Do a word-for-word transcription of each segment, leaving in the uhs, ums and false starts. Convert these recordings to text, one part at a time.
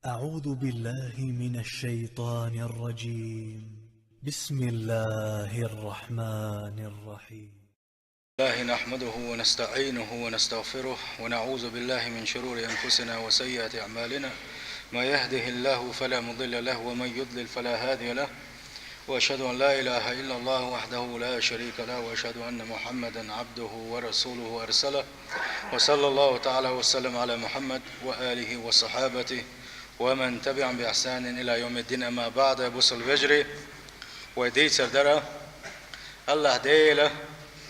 أعوذ بالله من الشيطان الرجيم. بسم الله الرحمن الرحيم. الله نحمده ونستعينه ونستغفره، ونعوذ بالله من شرور أنفسنا وسيئات أعمالنا. ما يهده الله فلا مضل له، ومن يضلل فلا هادي له. وأشهد أن لا إله إلا الله وحده لا شريك له، وأشهد أن محمدا عبده ورسوله أرسله. وصلى الله تعالى وسلم على محمد وآله وصحابته ومن تبعهم بإحسان إلى يوم الدين. أما بعد، бусалба вежарий, вай дийцар дара, АллахӀ Дела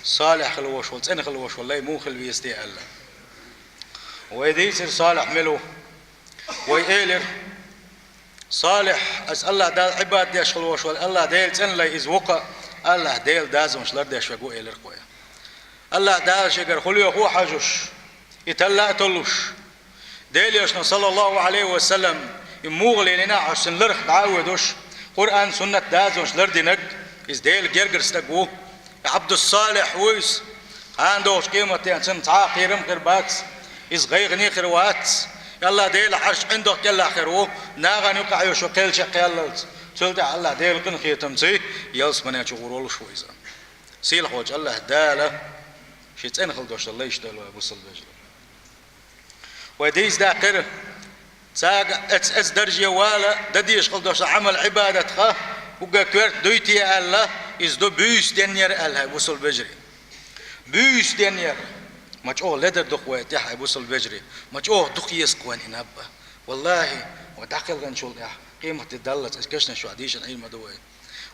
салихӀ хила волаш вола, цӀена хила волаш вола лай муха хила веза те аьлла. Вай дийцар салихӀ мила ва. Вай элира, салихӀ, из АллахӀ Далла Ӏибадат деш хила волаш вола, АллахӀ Дела цӀена лай из ва-кх, АллахӀ Дела дозанаш лардеш верг ва, элира-кх вай. АллахӀ Дала шегара хуле хьо хьажаш, и талла а толлуш, Делан Элчано, саллаллахӀу Ӏалайхи ва саллам, и муха лелийна а хьажаш, цун ларах дӀа а воьдуш, Къуръан, суннат, дозанаш лардинарг, из Делан гергара стаг ва, Ӏабдуссалихь ва из. Кхана догӀучу къематдийнахь цунна цхьа а кхерам хир бац, иза гӀайгӀане хир вац. АллахӀ Делан Ӏарш ӀиндагӀа кӀелахь хир ву, нахана юкъахь йолуш йолу кхел чекхъяллалц. Цул тӀаьхьа АллахӀ Делан къинхетамца ялсамане чу гӀур волуш ву иза. Сийлахьчу АллахӀ Дала шен цӀена хила долуш долу лайш дойла вай, бусалба вежарий. Вай дийца даккхира, цаьрга эц-эц дарже вала, дан дезаш хила долуш долу Ӏамал, Ӏибадат-кх, уггар коьрта дуй те аьлла, иза ду буьйса денъяр аьлла, хӀай бусалба вежарий. Буьйса денъяр. Ма чӀогӀа ледара ду-кх вай тӀехь, хӀай бусалба вежарий. Ма чӀогӀа дукха еза-кх вайна и наб. ВаллахӀи, вай дӀакхелхинчул тӀаьхьа, къематде даллалц, эс кешнаш чохь дийшина Ӏийр ма ду вай.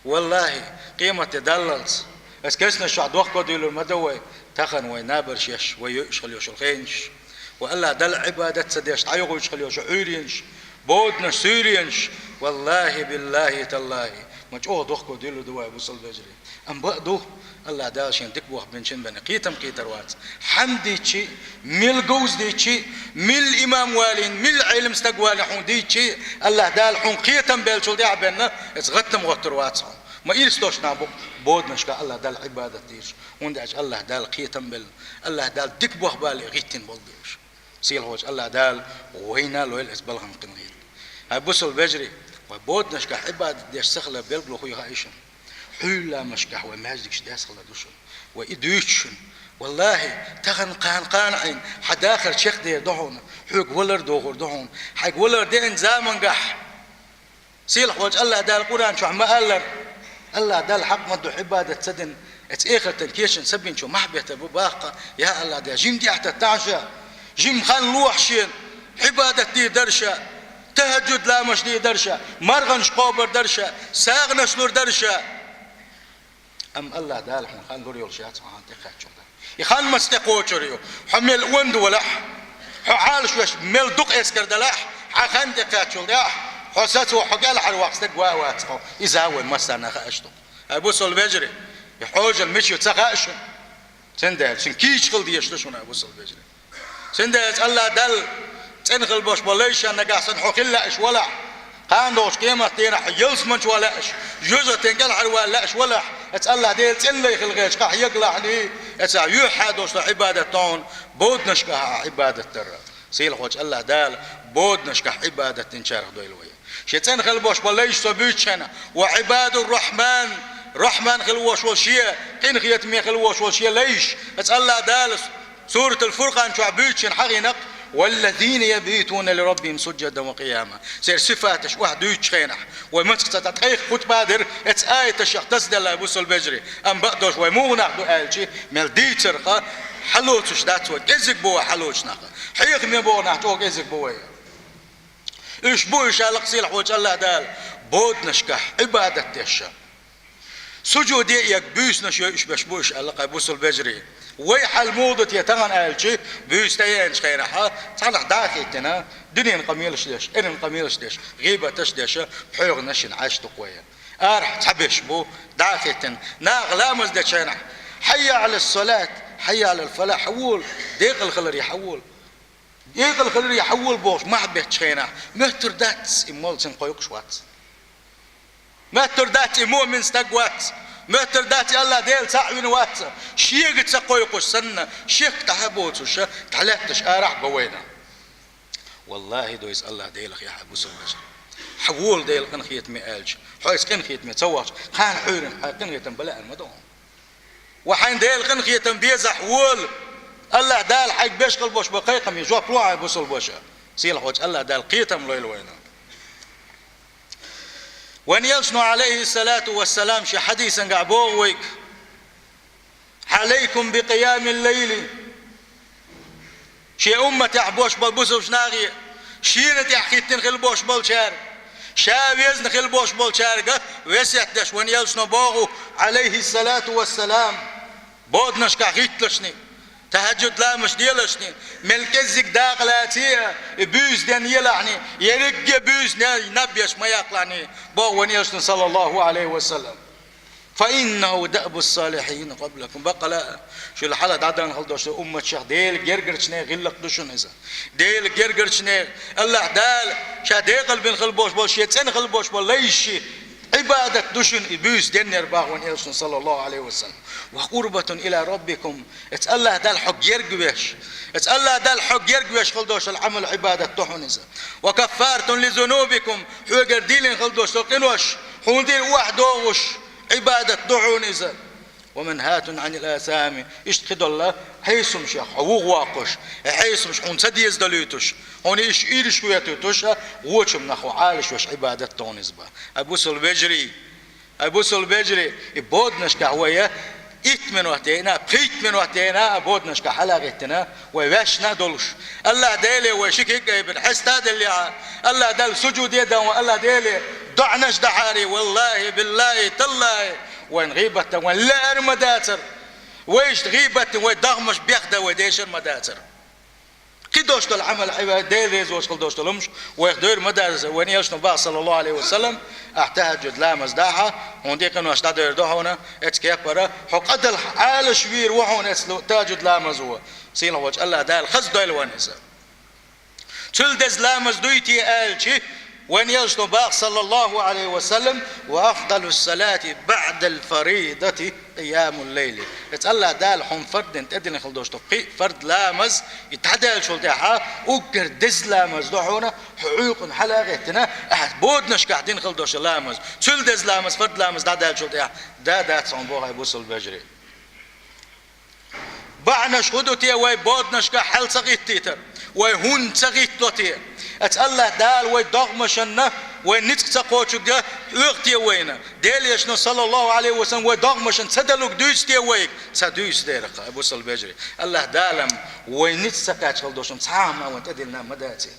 ВаллахӀи, къематде даллалц, эс кешнаш чохь дохко дуьйлур ма ду вай, тахана вай набарш еш, вай юуш хила йолуш йолу хенаш, вай АллахӀ Далла Ӏибадат ца деш, дӀайохуьйтуш хила йолуш йолу Ӏуьйренаш, боданаш, суьйренаш, валлахӀи, биллахӀи, таллахӀи, ма чӀогӀа дохко дуьйлур ду вай, бусалба вежарий. Амма бакъ ду, АллахӀ Дала шен дика бохбинчун бен кхетам кхетар вац. Хьанна дийцча а, мила говза дийцча а, мила имам валийна, мила Ӏелам стаг валийна хьуна дийцча а, АллахӀ Дала хьуна кхетам беллачул тӀаьхьа бен, эца гӀаттам гӀоттур вац хьуна. Ма ирс долуш нах бу-кх боданашкахь АллахӀ Далла Ӏибадат дийраш, хӀунда аьлча АллахӀ Дала кхетам белла, АллахӀ Дала дика бохбале гӀиттина болу дийраш. Сийлахьчу АллахӀ Дала вайна а лойла эца балхана къинхетам. ХӀай бусалба вежарий, вай боданашкахь Ӏибадат деш ца хилар билгало хӀун ю хаьий шуна? Хьуьлламашкахь вай маьждигаш деш хилар ду шуна. Вай и дуьйцу шуна. ВаллахӀи, тахана кхана-кхана Ӏийна, хьан дахар чекхдер ду хьуна, хьоьга валар дохур ду хьуна. Хьайга валар деана замангахь, сийлахьчу АллахӀ Дала Къуръан чохь ма-аллара, АллахӀ Далла хьакъ ма ду Ӏибадат ца дина, эца эхартан кечан сабинчо мохь беттар бу боху-кх, я АллахӀ Дела, жима дехьа таттахь ша, жима хан лохьа шена, Ӏибадат дийр дара ша, тахӀаджуд ламазаш дийр дара ша, марханаш кхобур дара ша, сагӀанаш лур дара ша. Амма АллахӀ Дала хьуна хан лур йолуш яц хьо хан тӀекхаьччул тӀаьхьа. И хан маца тӀекхочур ю? Хьо мел онда валахь, хьо Ӏалашвеш мел дукха эскар далахь, хьан хан тӀекхаьччул тӀаьхьа хьо сацо, хьо кӀелхьарваккха стаг ван а вац хьо. Иза вай массарна хууш ду. Ай, бусалба вежарий, и хьожал мича ю ца хаьа шуна? Цундела шуна кийча хила дезаш ду шуна, ай, бусалба вежарий. Цундела АллахӀ Далла цӀена хила болуш болу лайш нагахь санна хьо хила лаьаш валахь, кхана догӀучу къематдийнахь хьо ялсамани чу ван лаьаш, жоьжахатин кӀелхьарвала лаьаш валахь, эца АллахӀ Дела цӀена лай хила гӀерташ хьан хьегна лахь, эца юьхьа долуш долу Ӏибадат ду хьуна, боданашкахь Ӏибадат дар. Сийлахьчу АллахӀ Дала боданашкахь Ӏибадат динчарах дойла вай. Шен цӀена хила болуш болу лайш со буьйцучу хенахь, ва Ӏибадур-Рахьман, Рахьман хила волуш волу шен, къинхетаме хила волуш волу шен лайш, эца АллахӀ Дала Суратул Фуркъан чохь буьйцучу хенахь хьахийна-кх: «Валлазина ябитуна лираббихим сужжадан ва къияма». Церан сифаташ охьадуьйцучу хенахь, вай мацах ца дӀа ткъе ткъа хутба дира, эца аяташах тасаделла, бусалба вежарий. Амма бакъдолуш вай муха нах ду аьлча, мел дийцарх хьалоцуш дац вай, кӀезиг бу вай хьалоцуш нах. Хьехаме боху нах чӀогӀа кӀезиг бу вай. Уьш бу уьш аьлла-кх сийлахьчу АллахӀ Дала, боданашкахь Ӏибадат деш, сужуде а эгна буьйсанаш йойуш берш бу уьш аьлла-кх, ай, бусалба вежарий. Вай хьал муха ду те тахана аьлча, буьйса тӀееанчу хенахь, цхьанхьа дӀа а хӀиттина, дуьненан къамелаш деш, эрна къамелаш деш, гӀийбаташ деш, пхьоьгӀанаш йина Ӏаш ду-кх вай. Арахь цхьаберш бу, дӀа а хӀиттина, наха ламаз дечу хенахь: «Хьайя Ӏалас-салат, хьайя Ӏалал-фалахь, хьавола, декъала хиларе хьавола». Декъала хиларе хьавола бохуш мохь беттачу хенахь, моьттур дац, и молла цунна кхойкхуш вац. Моьттур дац, и муъмин стаг вац. Моьттур дац, и АллахӀ Дела цхьаъ вина вац. Шега ца кхойкхуш санна, шек тӀаьхьа а боцуш, дӀалаьтташ арахь а го вайна. Валлахьи, дойса Аллахь Делах яхьа бусалба вежарий. Хьан вола Делан къинхетаме аьлча, хьо иза къинхетаме ца вахча, кхана хьуьйрана хьан къинхетам бала аьнна ма ду хьуна. Ва хьайна Делан къинхетам безахь вола, Аллахь Дала хьайга беш хила бош бо кхайкхаме жоп ло хьайн бусалба ваша. Сийлахьчу Аллахь Дала кхетам лойла вайна. Вайн элчано, Ӏалайхиссалату вассалам, шен хьадисангахь боху вайга: «Ӏалайкум би къиямил лайли». Шен умматехь бош болу бусалбачу нахе, шена тӀехь хӀиттина хила бош болчаьрга, ша везна хила бош болчаьрга весет деш вайн элчано боху, Ӏалайхиссалату вассалам, боданашкахь хӀитталашний, тахьаджуд ламазаш делашний, мел кӀеззиг дакъа лаций а, и буьйса ден елахьний, ерриге буьйса наб еш ма яккхалахьний, боху вайн элчано, саллаллаху Ӏалайхи ва саллам. «Фа иннаху даъбу ссалихьина къаблакум». Баккъала а, шул хьалха дӀадахана хила долуш долу умматашах Делан гергарчу нехан гӀиллакх ду шуна иза. Делан гергарчу нехан, Аллахь Дала ша декъалбина хила бош болу, шен цӀена хила бош болу лайшший Ӏибадат ду шуна и буьйса деннера, боху вайн элчано, саллаллаху Ӏалайхи ва саллам. «Ва къурбатун ила раббикум». Эцу Аллахь Далла хьо герга веш, эцу Аллахь Далла хьо герга веш хила долуш долу Ӏамал, Ӏибадат ду хьуна иза. «Ва каффаратун ли зунубикум». Хьоьгара дийлина хила долуш долу къинош хьуна тӀера охьадогӀуш Ӏибадат ду хьуна иза. «Ва манхатун Ӏанил асами». Иштта кхидолу хьесамашех хьо вухавоккхуш, и хьесамаш хьуна ца деза далуьйтуш, хьуна уьш ирча хетуьйтуш, вочу хӀуманах хьо Ӏалашвеш Ӏибадат ду хьуна иза, боху. Ай бусалба вежарий, ай бусалба вежарий, и боданашкахь вай итт минот яйна, пхийтта минот яйна, а боданашкахь хьала а гӀеттина, вай ваьшна а долуш, Аллахь Деле вай ши куьг айбина хьеста а деллехь, Аллахь Далла сужуде а дан, Аллахь Деле доӀанаш дахьара, валлахьи, биллахьи, таллахьи, вайн гӀийбат дан вайн лаьара ма дацара. Вайшта гӀийбат дина, вай догӀмаш бехдан вай дешар ма дацара. Кхидолуш долу Ӏамал, Ӏибадат, Дела реза волуш хила долуш долу хӀумнаш вайх девр ма дацара. Вайн элчано боху, саллаллаху Ӏалайхи ва саллам, ахь тахьаджуд ламаз дахь, хьуна тӀе къинош дӀадевр ду хьуна, эцу кепара хьо къадалха Ӏалашвийр ву хьуна эцу тахьаджуд ламазо. Сийлахьчу Аллахь Дала хаза дойла вайн иза. Цул деза ламаз дуй те аьлча, вайн элчано боху, саллаллаху Ӏалайхи ва саллам: «Ва афдалу ссалати баӀдал фаридати къиямул лайли». Эцу Аллахь Дала хьуна фард дина, тӀедиллина хила долуш долу кхин а фард ламаз, и дӀадаьллачул тӀаьхьа уггар деза ламаз ду хьуна, хьо Ӏуьйкъана хьала а гӀеттина, ахь боданашкахь дина хила долуш долу ламаз. Цул деза ламаз, фард ламаз дӀадаьллачул тӀаьхьа да дац хьуна, боху, ай бусалба вежарий. БахьанашхӀун ду те вай боданашкахь хьал ца гӀиттийтар? Вай хӀунда ца гӀиттало те? Эцу Аллахь Дала вай догӀмашна вай ницкъ ца кхочург хьоьху те вайна? Делан элчано, саллаллаху Ӏалайхи ва саллам, вай догӀмашна ца далург дуьйцу те вайга? Ца дуьйцу дера-кх, ай бусалба вежарий. Аллахь Дала вай ницкъ ца кхаьчча хила долуш цхьа а хӀума вайн тӀедиллина ма дацара.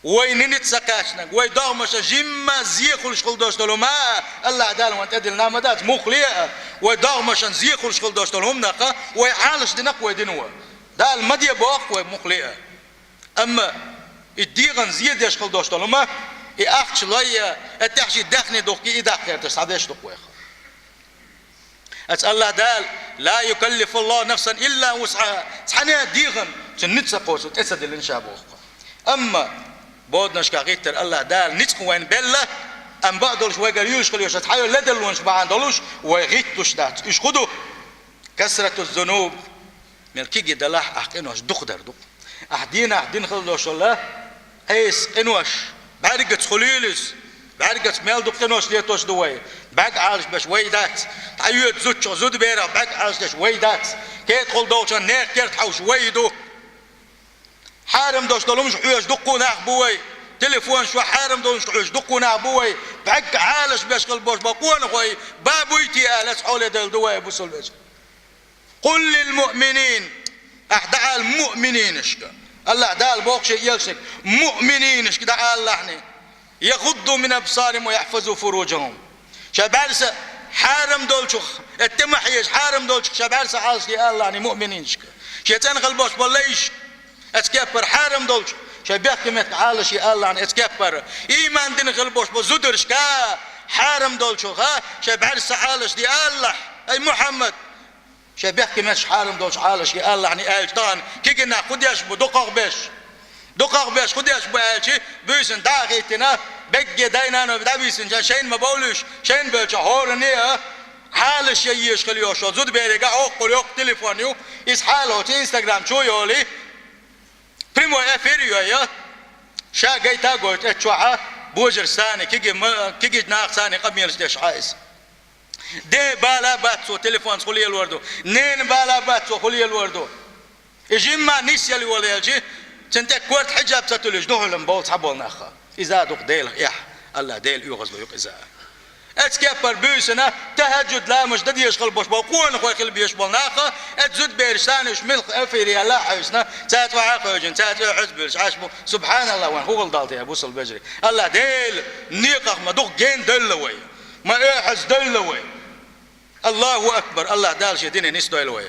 Вай ницкъ ца кхаьчнарг, вай догӀмашна жимма зе хуьлуш хила долуш долу хӀума а Аллахь Дала вайн тӀедиллина ма дац, муххале а. Вай догӀмашна зе хуьлуш хила долуш долу хӀуманах вай Ӏалашдина-кх вай дино. Дала ма де боху-кх вай муххале а. Амма и дегӀан зе деш хила долуш долу хӀума, и ахча лой а, и тӀехь шен даьхни духкий, и даккха гӀерташ схьадеш ду-кх вайх. Эцу Аллахь Дала: «Ла юкаллифуллаху нафсан илла вусӀаха». Цхьанне а дегӀан цуьнан ницкъ ца кхочуш тӀе ца диллина ша боху-кх. Амма боданашкахь гӀиттар Аллахь Дала ницкъ вайна белла, амма бакъдолуш вайгара юьйлуш хила йиш йолуш, цхьайолу ледарлонаш бахьана долуш вай гӀитталуш дац. Уьш хӀун ду? Касрату зунуб. Мел кегий далахь, ахь къинош дукха дар ду-кх. Ахь дийнахь дина хила долуш долу Ӏеса къинош бӀаьргаца хуьлийла иза. БӀаьргаца мел дукха къинош летош ду вай. БӀаьрг Ӏалашбеш вай дац. ДӀайоьду зудчух, зудаберах бӀаьрг Ӏалашдеш вай дац. Кетахула долчунна нехан керта хьовш вай ду. Хьарам долуш долу хӀумнаш хьоьжуш дуккха а нах бу вай. Телефонаш чу хьарам долу хӀумнаш хьоьжуш дуккха а нах бу вай. БӀаьрг Ӏалашбеш хила болуш болу къонахой бан буй те аьлла, цхьа хьоле девлла ду вай, бусалба вежарий. «Къул лил муъминин». Ахь дӀаала муъмининашка. Аллахь Дала боху шен элчанга, муъмининашка дӀаалалахьний: «ЯгӀудду мин абсарихӀим ва яхьфазу фуруджахӀум». Шайн бӀаьрса хьарам долчух, э, тӀе ма хьежа, хьарам долчух шайн бӀаьрса Ӏалашде алалахьний муъмининашка. Шен цӀена хила болуш болу лайш, эцу кеппара хьарам долчух шайн бехке меттиг Ӏалашъе алалахьний эцу кеппара. Ийман дина хила болуш болу зударшка хьарам долчуха шайн бӀаьрса Ӏалашде алалахь, ай Мухьаммад. Шайн бехке меттигаш хьарам долчух Ӏалашъе алалахьний аьлча, тахана кегий нах хӀун деш бу, дукхагӀбеш? ДукхагӀбеш хӀун деш бу аьлча, буьйсанна дӀа а хӀиттина, бегге дай-наной дӀабийсинчарна шайна ма бовлуьйтуш, шайна бевлча хӀоранна а Ӏалашъе езаш хила йолуш йолу зудаберига хьокхур йоккха телефон ю, иза хьалахочу Instagram чу а йолий, прямой эфир а йой, Ша гайта а гойту эцу чохь а божарш санна, кегий ма-, кегий нах санна къамелаш деш Ӏа иза. Ден бала бац цо, телефонца хӀун лелор ду? Ненан бала бац цо, хӀун лелор ду? И жимма нисъяла йолаелчи, цуьнан тӀе корта хьиджаб ца туьллуш, духьалан бовла цхьаболу нах. Иза а ду-кх Делах эхь, АллахӀ Дела оьгӀазло ю-кх иза. Эцу кеппара буьйсанна, тахӀаджуд ламаз дан дезаш хила болуш болу къонахой хила безаш болу нах, эцу зудабераш санна уьш муьлхха эфире яьлла а хьаьвсина, цаьрца охьа а хевшина, цаьрца оьхьаз а буьллуш, Ӏаш бу, субхьаналлахӀ, вайн хӀун хила долу те, бусалба вежарий? АллахӀ Дела некъах ма дукха гена девлла вай, ма оьхьаз девлла вай. АллахӀу акбар, АллахӀ Дала шен дине нисдойла вай.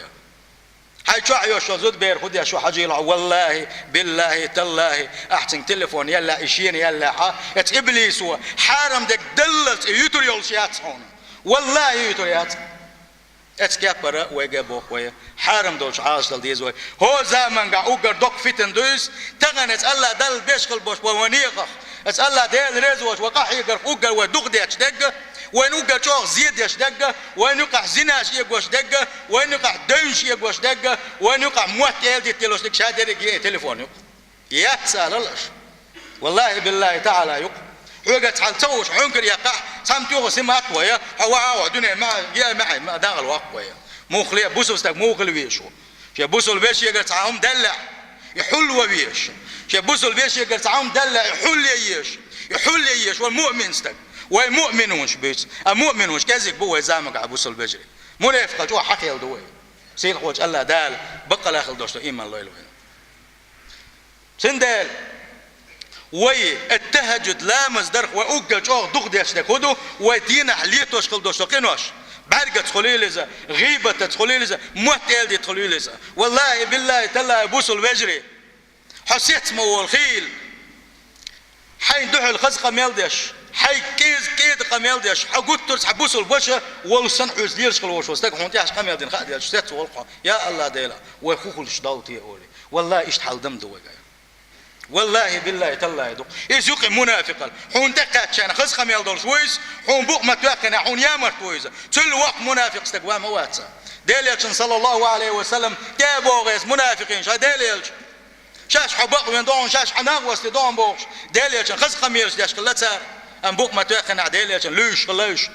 Хьайн чохь йолчу зудаберан хӀун деш ву хьажийла хьо, валлахӀи, биллахӀи, таллахӀи, ахь цуьнга телефон елла, и шена елла хьан, эцу иблисо хьарам дерг даллалц и юьтур йолуш яц хьуна. ВаллахӀи, юьтур яц. Эцу кеппара вайга а боху вай, хьарам долчу Ӏалашдала деза вай. ХӀокху заманахь уггар доккха фитна ду иза, тахана эцу АллахӀ Далла беш хила болуш болу вайн некъах. Эцу АллахӀ Дела реза волчу вайн къахьегарх уггар вай дукха детташ дерг, вайна уггар чӀогӀа зен деш дерг, вайна юкъахь зинаш эгош дерг, вайна юкъахь девнаш эгош дерг, вайна юкъахь мотт эладита делош дерг ша дерриг е телефон юкъа. Яц алал аша. ВаллахӀи, биллахӀи, таӀала юкъа. Хьоьга цхьаьна ца вуш, хьуьнкара яьккхахь, цхьамма тоьхна симат вай, хьо ваха а ваха, дуьнен ма, е а ма хьай, ма дагӀала ваккха вай. Муха ле, бусалба стаг муха хила везаш ву? Шен бусалба вешегара цхьа хӀума деллехь, и хьулла ван везаш. Шен бусалба вешегара цхьа хӀума деллехь, и хьулла ян езаш. И хьулла ян езаш, вай муъмин стаг. Вай муъминаш буьйцу. А муъминаш кӀезиг бу вай заманахь, бусалба вежарий. Мунафикъал чӀогӀа хьан хила ду вай? Сийлахьчу АллахӀ Дала баккъалла хила долуш долу иман лойла вайна. Цундела вай, э, тахӀаджуд ламаз дарх вай уггар чӀогӀа дукха детташ дерг хӀун ду, вай дийнахь летош хила долуш долу къинош. БӀаьргаца хуьлийла иза, гӀийбатаца хуьлийла иза, мотт эладита хуьлийла иза. ВаллахӀи, биллахӀи, таллахӀи, бусалба вежарий, хьо сецца ма волу хийла. Хьайн дуьхьал хаза къамел деш, хьайга кӀеза-кӀеда къамел деш, хьо гуттар а цхьа бусалба ваша волуш санна хьоьца лелаш хила волуш волу стаг хьуна тӀехь къамел дина хаа делча, сецца волу хьо. Я АллахӀ Дела, вай хӀун хуьлуш долу те олий. ВаллахӀи, иштта хьал дан ма ду вайга. ВаллахӀи, биллахӀи, таллахӀи ду-кх. Иза ю-кх и мунафикъал. Хьуна тӀекхаьчча хаза къамел долуш ву иза, хьуна букъ ма тоьхкина, хьуна ямарта ву иза. Цул воккха мунафикъ стаг ван ма вац. Делан Элчано, саллаллахӀу Ӏалайхи ва саллам, тӀе а боху иза мунафикъийн ша Делан Элча. Шаьш хьо бакъвина догӀун, шаьш хьан нах васте догӀун бохуш, Делан Элчанна хаза къамелаш деш хилла цара, амма букъ ма тоьхкина, Делан Элчанна луьйш хилла уьш.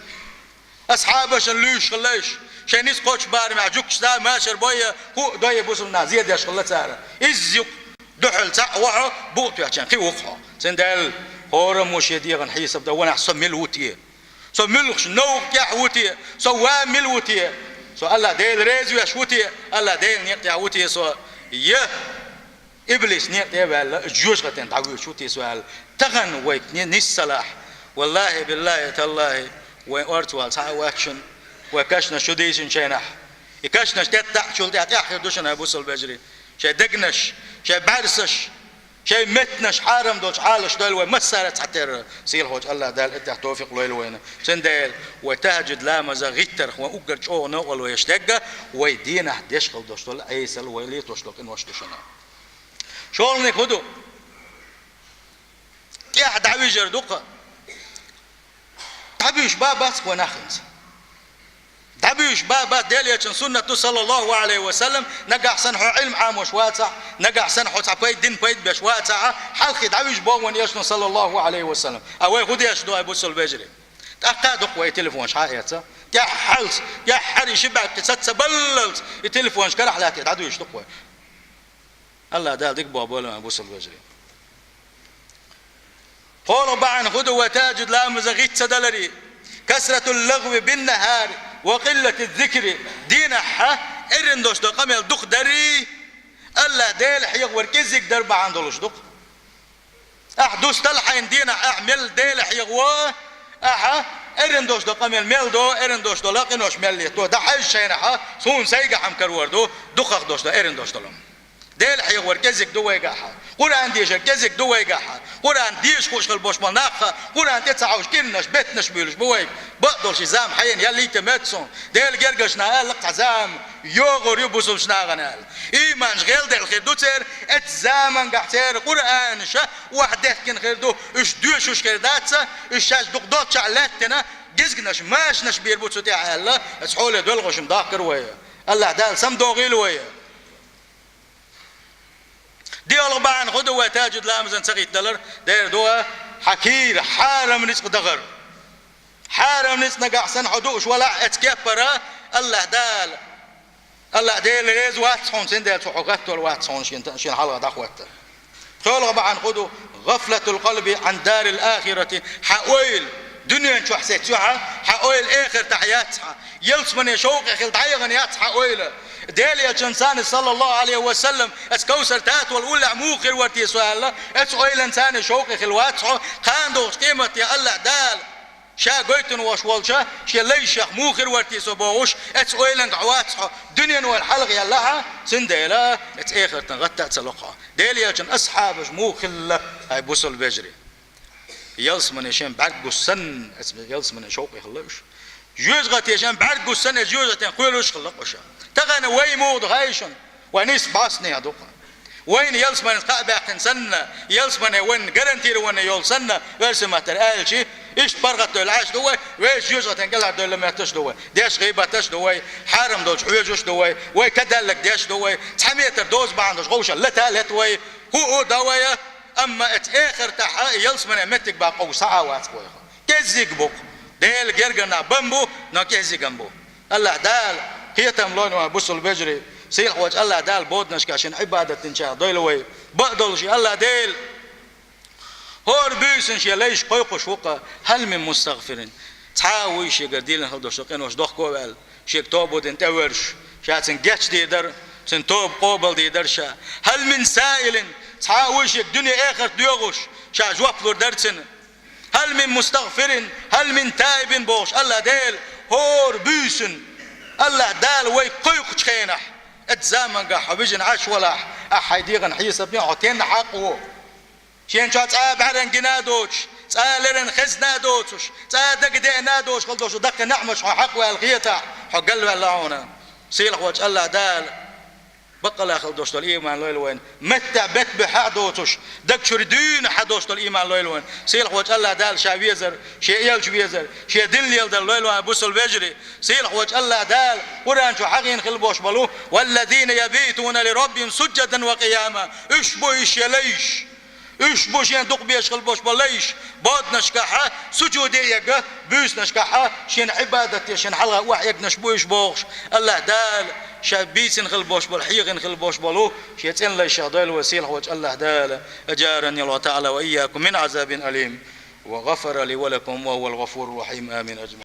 Асхьабашна луьйш хилла уьш. Шайн ницкъ кхочу барамехь жуьгташца машар бойъя, хӀуъа дойъя, бусалба нах зен деш хилла цара. Изза юкъа дуьхьал цхьаъ ву хьо, букъ тоьхча кхин ву-кх хьо. Цундела хӀораммо шен дегӀан хьесап дан, ванахь со мила ву те? Со муьлхачу новкъа тӀехь ву те? Со ван мила ву те? Со АллахӀ Дела реза веш ву те? АллахӀ Делан некъа тӀехь ву те со? Я иблис некъа тӀе а ваьлла, жоьжахатин дӀавуьйцуш ву те со аьлла, тахана вайга ни-, нисса лахь. ВаллахӀи, биллахӀи, таллахӀи, вайн орца вала цхьа а вац шуна, вай кашнаш чу дийшинчу хенахь. И кашнаш тӀеттаъчул тӀаьхьа тӀаьххьара ду шуна, бусалба вежарий. Шайн дегнаш, шайн бӀаьрсаш, шайн меттанаш хьарам долчу Ӏалашдойла вай массара а цхьатерра, сийлахьчу АллахӀ Дала и тӀехь тофикъ лойла вайна. Цундела вай тахӀаджуд ламаза гӀиттарх вайн уггар чӀогӀа новкъарло еш дерг, вай дийнахь деш хила долуш долу Ӏесалла, вай летош долу къинош ду шуна. ШолгӀаниг хӀун ду? ТӀехь дӀавижар ду-кх. ДӀабуьйш ба бац вай нах хӀинца. ДӀабуьйш ба бац, Делан Элчан суннат ду, саллаллаху Ӏалайхи ва саллам, нагахь санна хьо Ӏилма Ӏамош вацахь, нагахь санна хьо цхьа пайда, дин пайда беш вацахь, хьалххе дӀавижа боху вайна Элчано, саллаллаху Ӏалайхи ва саллам. А вай хӀун деш ду, ай бусалба вежарий? ТӀаккха а ду-кх вай телефонаш хьаэца. ТӀаьххьалц, тӀаьххьара и ши бӀаьрг кхин ца, ца баллалц, и телефонаш карахь лаьттий дӀадуьйш ду-кх вай. АллахӀ Дала дика боху бойла вайн бусалба вежарий. КхоалгӀа бахьана хӀун ду вай тахӀаджуд ламаза гӀиттар ца даларе? Касратул лагӀви биннахӀари ва къиллатиз зикри. Дийнахь а эрна долуш долу къамел дукха дарий, АллахӀ Дела хьехавар кӀезиг дар бахьана долуш ду-кх. Ахь дустал хьайна дийнахь, ахь мел Дела хьехаво, ахьа эрна долуш долу къамел мел до, эрна долуш долу къинош мел летто. ДӀахьаьжча шайнахьа, суна сайгахь-м карор ду, дукхах долуш долу, эрна долуш долу. Дела хьехавар кӀезиг ду вайгахьа. Къуръан дешар кӀезиг ду вайгахьа. Къуръан деша хууш хила болуш болу нахха, Къуръан тӀе ца хьовш, кӀирнаш, беттанаш буьйлуш бу вайга. Бакъдолуш и зама хьайна ял йийта моьтту суна. Делан гергарчу наха аьлла-кх цхьа зама, йогӀур ю бусалба нахана аьлла. Ийманаш гӀелделла хир ду церан, эцу замангахь церан Къуръанаш охьадеттина хир ду, уьш доьшуш хир дац, уьш шаьш дукха доццушехь лаьттина, гизгнаш, машанаш бийр бу цу тӀехь аьлла, эцу хьоле доьлхуш-м дахкара вай. АллахӀ Дала самадохийла вай. ДегӀалгӀа бахьана хӀу ду вай тахӀажжуд ламазан ца гӀиттадалар, дера ду хьа кийра хьарам рицкъ дахар. Хьарам рицкъ нагахь санна хьо дууш валахь, эцу кеппара АллахӀ Дала, АллахӀ Дела реза вац хьуна, цундела цо хьо гӀаттор вац хьуна шен, шен хьалха дӀахӀотта. ПхоьалгӀа бахьана хӀу ду: غفلة القلب عن دار الآخرة. Хьа ойла дуьнен чохь сецйо хьа, хьа ойла эхартахь яц хьа. Ялсмане шовкъе хила дӀаяхана яц хьа ойла. Дела Элчанца, саллаллаху Ӏалайхи ва саллам, эцу Кавсар тата волу уллехь муха хир вара те со аьлла, эцу ойланца шовкъе хила вац хьо, кхана догӀучу къематде АллахӀ Дала ша гойтина вош волча шен лайшех муха хир вара те со бохуш, эцу ойланга хьо вац хьо, дуьнен ойла хьалха елла хьа, цундела эцу эхартан гӀатта а ца ло хьо. Дела Элчан асхьабаш муха хилла, хьай бусалба вежарий. Ялсмане шен бӀаьрг гуш санна, эцу ялсмане шовкъе хилла уьш. Жоьжахате шен бӀаьрг гуш санна, эцу жоьжахатен кхоьлуш хилла уьш. Тахана вай муха ду хаьий шуна? Вай нийса бӀостанехьа ду-кх. Вайна ялсманца кхаъ баьккхина санна, ялсмане вайна гарантированный йолу санна, оьрсийн маттара аьлча, иштта паргӀатдевлла Ӏаш ду вай, вешан жоьжахатин кӀелхьардевлла метташ ду вай, деш гӀийбаташ ду вай, хьарам долчу хьоьжуш ду вай, вай кадаллаг деш ду вай, цхьа метр доза бахьана долуш гӀовшал лата а лета вай, хӀу а до вай, амма эцу эхартахь а ялсмане меттиг баккха схьа а вац вайх. КӀеззиг бу-кх. Делан гергара нах бан бу, но кӀеззиган бу. АллахӀ Дала кхетам лойла вайн бусалба вежарий, сийлахь волчу АллахӀ Дала боданашкахь шен Ӏибадат динчарах дойла вай. Бакъдолуш и АллахӀ Дела хӀора буьйсанна шен лайш кхойкхуш ву-кх: «هل من مستغفر». Цхьа а вуй шегара дийлина хила долуш къинош дохко а ваьлла, шега тоба дина тӀевоьрзуш, ша цуьнан гечдийр дара, цуьнан тоба къобалдийр дара ша. «هل من سائل». Цхьа а вуй шега дуьне-эхарт доьхуш, ша жоп лур дара цуьнан. «هل من مستغفر، هل من تائب» бохуш, АллахӀ Дела хӀора буьйсанна АллахӀ Дала вай кхойкхучу хенахь, эцу замангахь хьо вижина Ӏаш валахь, ахьа хьайн дегӀан хьесап дина хьо стенна хьакъ ву. Шен чохь цкъа а бӀаьран гина а доцуш, цкъа а леррина хезна а доцуш, цкъа а дага деана а доцуш хила долуш даккхий неӀматаш хьо хьакъ ваьлла хетахь, хьо галваьлла хьуна. Сийлахь волчу АллахӀ Дала баккъалла хила долуш долу ийман лойла вайна. Меттехь бет буьххьа а доцуш, даг чуьра дуьйна хьан долуш долу ийман лойла вайна. Сийлахь волчу АллахӀ Дала ша везар, шен элча везар, шен дин леладар лойла вайн бусалба вежарий. Сийлахь волчу АллахӀ Дала Къуръан чу хьахийна хила болуш болу: «والذين يبيتون لربهم سجدا وقياما». Уьш бу уьш шен лайш. Уьш бу шен дукха безаш хила болуш болу лайш, боданашкахьа сужуде а эгна, буьйсанашкахьа шен Ӏибадат де шен хьалха охьаэгнаш бу уьш бохуш. АллахӀ Дала ша бийцина хила болуш болу, хьехийна хила болуш болу шен цӀена лайшех дойла вай сийлахь волчу АллахӀ Дала. أجارني الله تعالى وإياكم من عذاب أليم، وغفر لي ولكم، وهو الغفور الرحيم. آمين أجمعين.